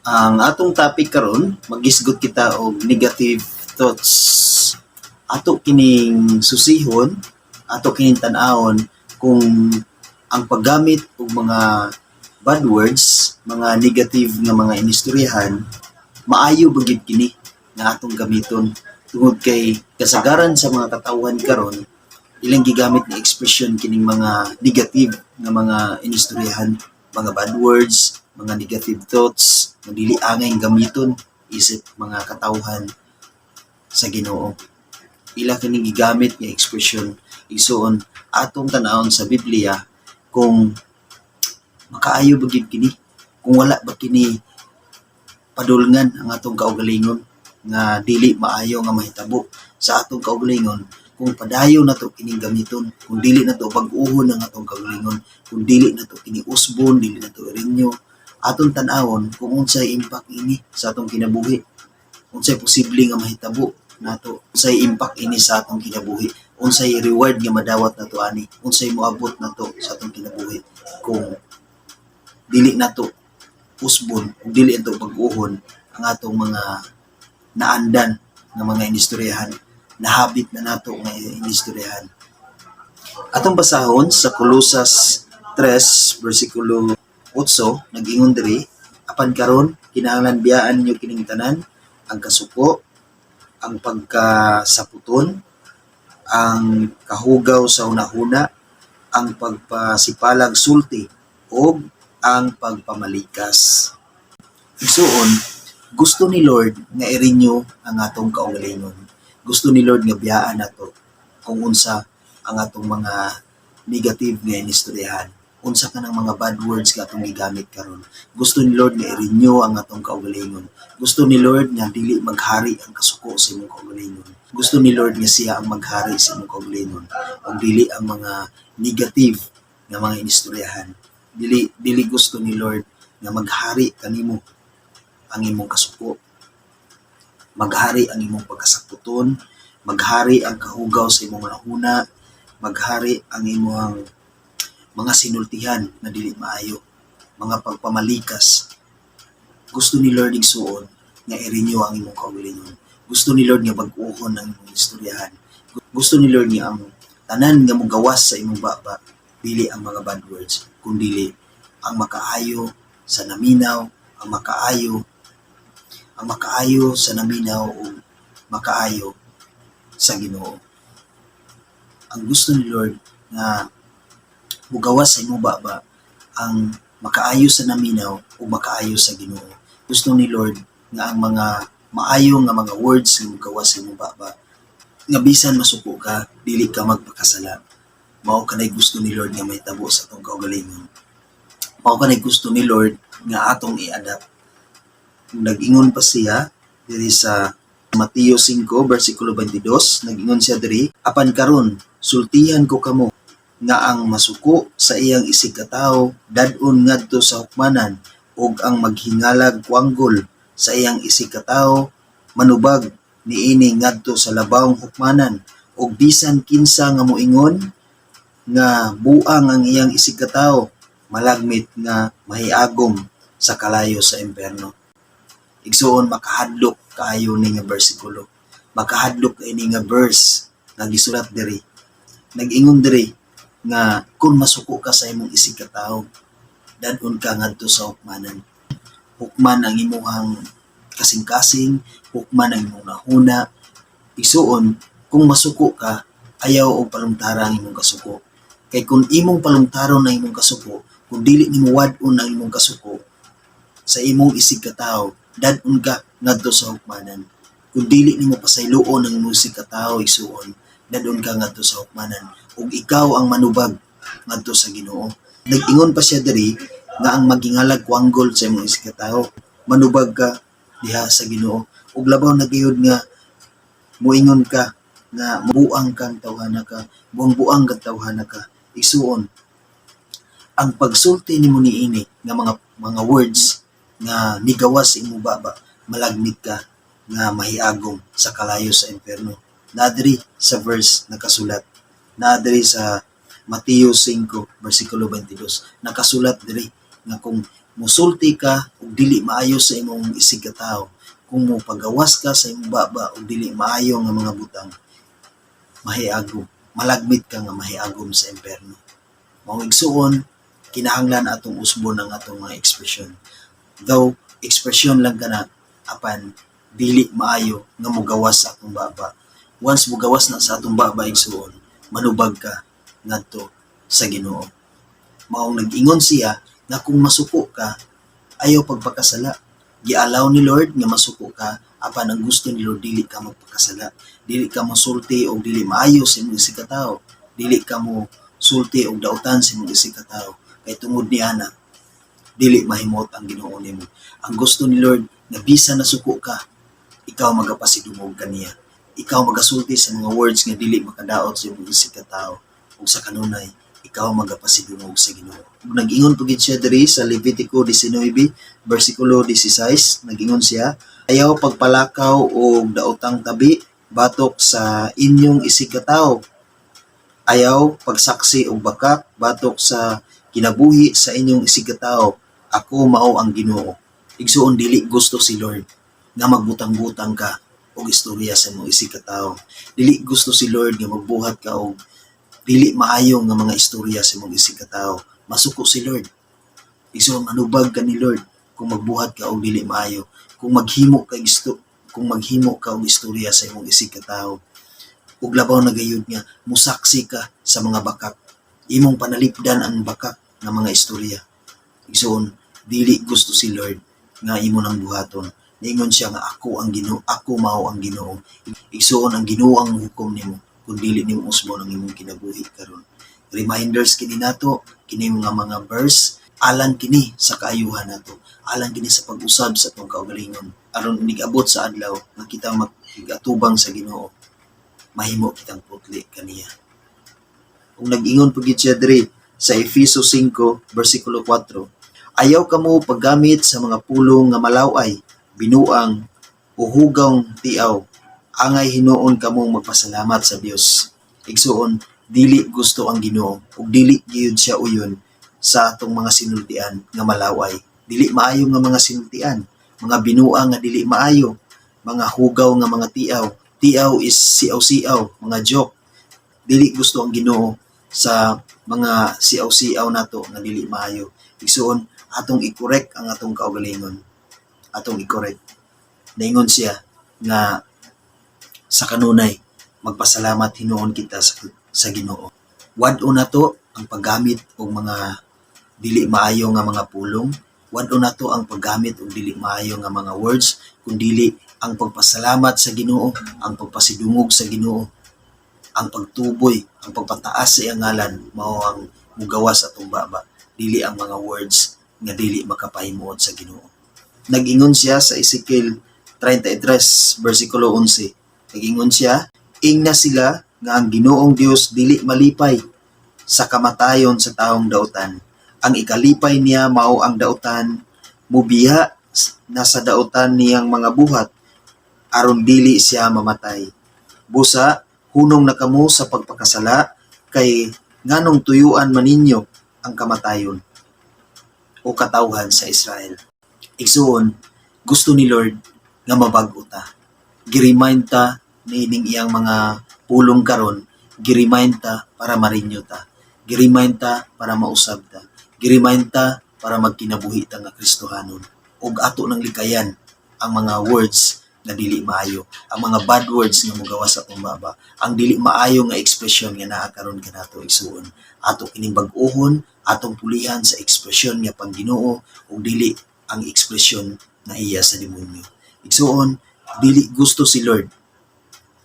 Ang atong topic karon, magisgot kita og negative thoughts. Ato kining susihon, ato kining tan-awon kung ang paggamit og mga bad words, mga negative nga mga inistoryahan, maayo ba gyud kini nga atong gamiton, tungod kay kasagaran sa mga katawhan karon, ilang gigamit nga expression kining mga negative nga mga inistoryahan, mga bad words, mga negative thoughts nga dili angay gamiton isip mga katawhan sa Ginoo. Ila kining gigamit nga expression. Igsuon, atong tan-awon sa Biblia kung makaayo ba gyud kini, kung wala ba kini padulngan ang atong kaugalingon, nga dili maayo nga mahitabo sa atong kaugalingon kung padayon nato kining gamiton, kung dili nato bag-uhon ang atong kaugalingon, kung dili nato kini usbon, dili nato i-renew. Atong tan-awon kung unsay impact ini sa atong kinabuhi, unsay posible nga mahitabo nato, unsay impact ini sa atong kinabuhi, unsay reward nga madawat nato ani, unsay moabot nato sa atong kinabuhi kung dili nato usbon ug dili nato bag-uhon ang atong mga naandan nga mga inistoryahan, nahabit na nato nga inistoryahan. Atong basahon sa Kolosas 3 bersikulo 8. Nag-ingon diri, "Apan karon kinahanglan biyaan ninyo kining tanan: ang kasuko, ang pagkasaputon, ang kahugaw sa hunahuna, ang pagpasipalag sulti ug ang pagpamalikas." Igsuon, gusto ni Lord nga i-renew ang atong kaugalingon. Gusto ni Lord nga biyaan nato kung unsa ang atong mga negative nga inistoryahan, unsa kanang mga bad words nga atong gigamit karon. Gusto ni Lord nga i-renew ang atong kaugalingon. Gusto ni Lord nga dili maghari ang kasuko sa imong kaugalingon. Gusto ni Lord nga siya ang maghari sa imong kaugalingon ug dili ang mga negative nga mga inistoryahan. Dili gusto ni Lord nga maghari kanimo ang imong kasuko, maghari ang imong pagkasaputon, maghari ang kahugaw sa imong lahuna, maghari ang imong mga sinultihan na dili maayo, mga pagpamalikas. Gusto ni Lord, igsuon, nga i-renew ang imong kaugalingon. Gusto ni Lord nga bag-uhon ang imong istoryahan. Gusto ni Lord nga ang tanan nga mogawas sa imong baba dili ang mga bad words, kundili ang makaayo sa naminaw, ang makaayo sa naminaw o makaayo sa Ginoo. Ang gusto ni Lord nga mugawas sa imong baba ang makaayo sa naminaw o makaayo sa Ginoo. Gusto ni Lord nga ang mga maayo nga mga words nga mugawas sa imong baba nga bisan masuko ka, dili ka magpakasala. Mao kanay gusto ni Lord nga mahitabo sa atong kaugalingon. Mao kanay gusto ni Lord nga atong i-adapt. Nag-ingon pa siya diri sa Mateo 5 versikulo 22, nag-ingon siya diri, "Apan karon sultihan ko kamo nga ang masuko sa iyang isigkatawo dad-on ngadto sa hukmanan, ug ang maghingalag kwanggol sa iyang isigkatawo manubag niini ngadto sa labawng hukmanan, ug bisan kinsa nga moingon nga buang ang iyang isigkatawo malagmit nga mahiagom sa kalayo sa impyerno." Igsuon, makahadlok kaayo ni nga bersikulo. Makahadlok ini nga verse nga gisulat diri. Nag-ingon diri nga kung masuko ka sa imong isigkatawo, dad-on ka ngadto sa hukmanan. Hukman ang imuhang kasing-kasing, hukman ang imong nahuna. Igsuon, kung masuko ka, ayaw og palumtara ang imong kasuko. Kay kung imong palumtaron ang imong kasuko, kung dili nimo wad-on ang imong kasuko sa imong isigkatawo, dad-on ka ngadto sa hukmanan. Kung dili nimo pasayloon ang imong isigkatawo, igsuon, dad-on ka ngadto sa hukmanan ug ikaw ang manubag ngadto sa Ginoo. Nag-ingon pa siya diri nga ang maghingalag kwanggol sa imong isigkatawo, manubag ka diha sa Ginoo. Ug labaw na gayud nga moingon ka nga buang kang tawhana ka, buang-buang kang tawhana ka. Igsuon, ang pagsulti nimo niini nga mga words nga nigawas sa imong baba, malagmit ka nga mahiagom sa kalayo sa impyerno. Naa diri sa verse nakasulat. Naa diri sa Mateo 5 versikulo 22. Nakasulat diri nga kung Musulti ka og dili maayo sa imong isigkatawo, kung mopagawas ka sa imong baba og dili maayo nga mga butang, mahiagom, malagmit ka nga mahiagom sa impyerno. Mao, igsuon, kinahanglan atong usbon ang atong mga ekspresyon. Though ekspresyon lang kana, apan dili maayo nga mogawas sa atong baba. Once mogawas na sa atong baba, igsuon, manubag ka ngadto sa Ginoo. Maong nag-ingon siya nga kung masuko ka, ayaw pagpakasala. Gialaw ni Lord nga masuko ka, apan ang gusto ni Lord, dili ka magpakasala. Dili ka mosulti og dili maayo sa imong isigkatawo. Dili ka mo sulti og dautan sa imong isigkatawo. Kay tungod ni ana, dili mahimot ang Ginoo nimo. Ang gusto ni Lord nga bisan nasuko ka, ikaw magapasidungog kaniya. Ikaw magasulti sa mga words nga dili makadaot sa imong isigkatawo. Ug sa kanunay, ikaw magapasidungog sa Ginoo. Ug nag-ingon pa gid siya diri sa Levitico 19 versikulo 16, nag-ingon siya, "Ayaw pagpalakaw og daotang tabi batok sa inyong isigkatawo. Ayaw pagsaksi og bakak batok sa kinabuhi sa inyong isigkatawo. Ako mao ang Ginoo." Igsuon, dili gusto si Lord nga magbutang-butang ka og istorya sa imong isigkatawo. Dili gusto si Lord nga magbuhat ka og dili maayo nga mga istorya sa imong isigkatawo. Masuko si Lord. Igsuon, manubag ka ni Lord kung magbuhat ka og dili maayo, kung maghimo ka og istorya sa imong isigkatawo. Ug labaw na gayud nga musaksi ka sa mga bakak. Imong panalipdan ang bakak nga mga istorya. Igsuon, dili gusto si Lord nga imo nang buhaton. Niingon siya nga ako ang Ginoo, ako mao ang Ginoo. Igsuon, ang Ginoo ang hukom nimo kung dili nimo usbon ang imong kinabuhi karon. Reminders kini nato, kini mga verse alang kini sa kaayuhan nato, alang kini sa pag-usab sa atong kaugalingon. Aron inig-abot sa adlaw nga kita mag-atubang sa Ginoo, mahimo kitang putli kaniya. Ug nag-ingon pa gid siya diri sa Efeso 5 versikulo 4, "Ayaw kamo paggamit sa mga pulong nga malaway, binuang o hugawng tiaw. Angay hinuon kamong magpasalamat sa Dios." Igsuon, dili gusto ang Ginoo ug dili gyud siya uyon sa atong mga sinultian nga malaway. Dili maayo nga mga sinultian, mga binuang nga dili maayo, mga hugaw nga mga tiaw. Tiaw is siaw-siaw, mga joke. Dili gusto ang Ginoo sa mga siaw-siaw nato nga dili maayo. Igsuon, atong i-correct ang atong kaugalingon. Atong i-correct. Naingon siya nga sa kanunay magpasalamat hinuon kita sa Ginoo. Wad-on nato ang paggamit og mga dili maayo nga mga pulong. Wad-on nato ang paggamit og dili maayo nga mga words, kun dili ang pagpasalamat sa Ginoo, ang pagpasidungog sa Ginoo, ang pagtuboy, ang pagpataas sa iyang ngalan mao ang mugawas atong baba, dili ang mga words nga dili makapahimuot sa Ginoo. Nag-ingon siya sa Ezekiel 33 versikulo 11. Nag-ingon siya, "Ingna sila nga ang Ginoong Dios dili malipay sa kamatayon sa taong dautan. Ang ikalipay niya mao ang dautan mubiya na sa dautan niyang mga buhat aron dili siya mamatay. Busa hunong na kamo sa pagpakasala, kay nganong tuyuan man ninyo ang kamatayon, o katawhan sa Israel?" Igsuon, gusto ni Lord nga mabag-o ta. Gi-remind ta niining iyang mga pulong karon, gi-remind ta para ma-renew ta. Gi-remind ta para mausab ta. Gi-remind ta para magkinabuhi ta nga Kristohanon. Ug ato nang likayan ang mga words nga dili maayo, ang mga bad words nga mogawas sa atong baba, ang dili maayo nga ekspresyon nga naa karon kanato, igsuon. Ato kining bag-ohon, atong pulihan sa ekspresyon nga pang Ginoo ug dili ang ekspresyon nga iya sa demonyo. Igsuon, dili gusto si Lord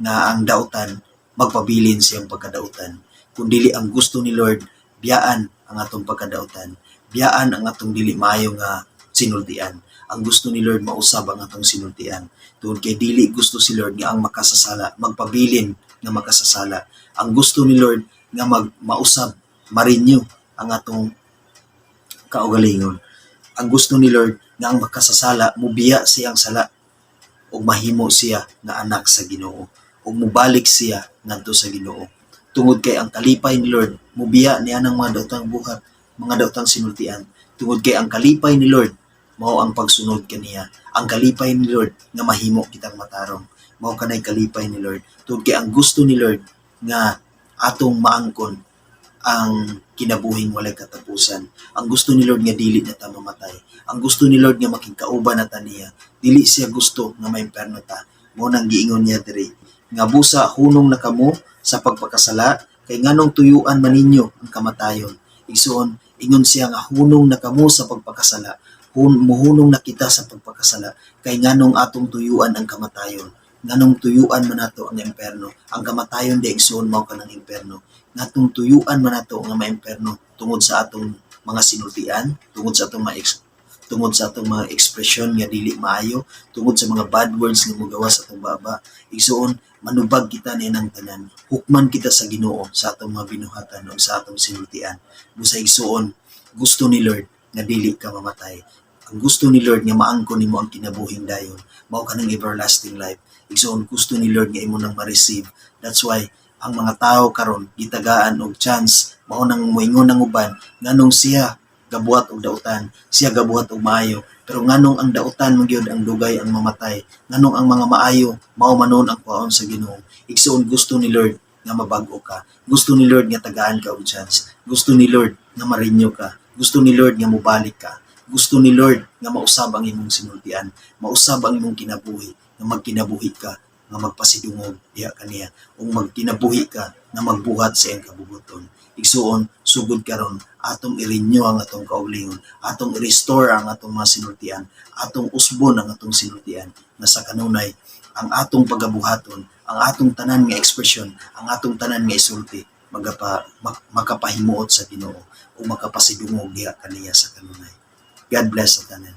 nga ang dautan magpabilin siyang pagkadautan. Kun dili ang gusto ni Lord, biyaan ang atong pagkadautan. Biyaan ang atong dili maayo nga sinultian. Ang gusto ni Lord, mausab ang atong sinultian. Tungod kay dili gusto si Lord nga ang makasasala, magpabilin nga makasasala. Ang gusto ni Lord nga mausab, ma-renew ang atong kaugalingon. Ang gusto ni Lord nga ang makasasala mubiya siyang sala ug mahimo siya nga anak sa Ginoo ug mubalik siya ngadto sa Ginoo. Tungod kay ang kalipay ni Lord, mubiya niya ng mga daotang buhat, mga daotang sinultian. Tungod kay ang kalipay ni Lord mao ang pagsunod kaniya. Ang kalipay ni Lord nga mahimo kitang matarong. Mao kanay kalipay ni Lord. Tungod kay ang gusto ni Lord nga atong maangkon ang kinabuhing walay katapusan. Ang gusto ni Lord nga dili na ta mamatay. Ang gusto ni Lord nga makigkauban na ta niya. Dili siya gusto nga maimperno ta. Mao nang giingon niya diri nga busa hunong na kamo sa pagpakasala, kay nganong tuyuan man ninyo ang kamatayon. Igsuon, ingon siya nga hunong na kamo sa pagpakasala. Muhunong na kita sa pagpakasala, kay nganong atong tuyuan ang kamatayon? Nganong tuyuan man nato ang imperno? Ang kamatayon di, igsuon, mao kanang imperno. Ngatong tuyuan man nato nga maimperno tungod sa atong mga sinultian, tungod sa atong mga ekspresyon nga dili maayo, tungod sa mga bad words nga mogawas sa atong baba. Igsuon, manubag kita nianang tanan. Hukman kita sa Ginoo sa atong mga binuhatan o sa atong sinultian. Busa, igsuon, gusto ni Lord nga dili ka mamatay. Ang gusto ni Lord nga maangkon nimo ang kinabuhing dayon, mao kanang everlasting life. Igsuon, gusto ni Lord nga imo nang ma-receive. That's why ang mga tao karon gitagaan og chance. Mao nang moingon ang uban, nganong siya gabuhat og dautan, siya gabuhat og maayo, pero nganong ang dautan man gyud ang dugay ang mamatay? Nganong ang mga maayo mao man nuon ang kuhaon sa Ginoo? Igsuon, gusto ni Lord nga mabag-o ka. Gusto ni Lord nga tagaan ka og chance. Gusto ni Lord nga ma-renew ka. Gusto ni Lord nga mobalik ka. Gusto ni Lord nga mausab ang imong sinultian, mausab ang imong kinabuhi, nga magkinabuhi ka nga magpasidungog diha kaniya ug magkinabuhi ka nga magbuhat sa iyang kabubut-on. Igsuon, sugod karon atong i-renew ang atong kaugalingon, atong i-restore ang atong mga sinultian, atong usbon ang atong sinultian, nga sa kanunay ang atong pagabuhaton, ang atong tanan nga ekspresyon, ang atong tanan nga isulti makapahimuot sa Ginoo o makapasidungog diha kaniya sa kanunay. God bless sa tanan.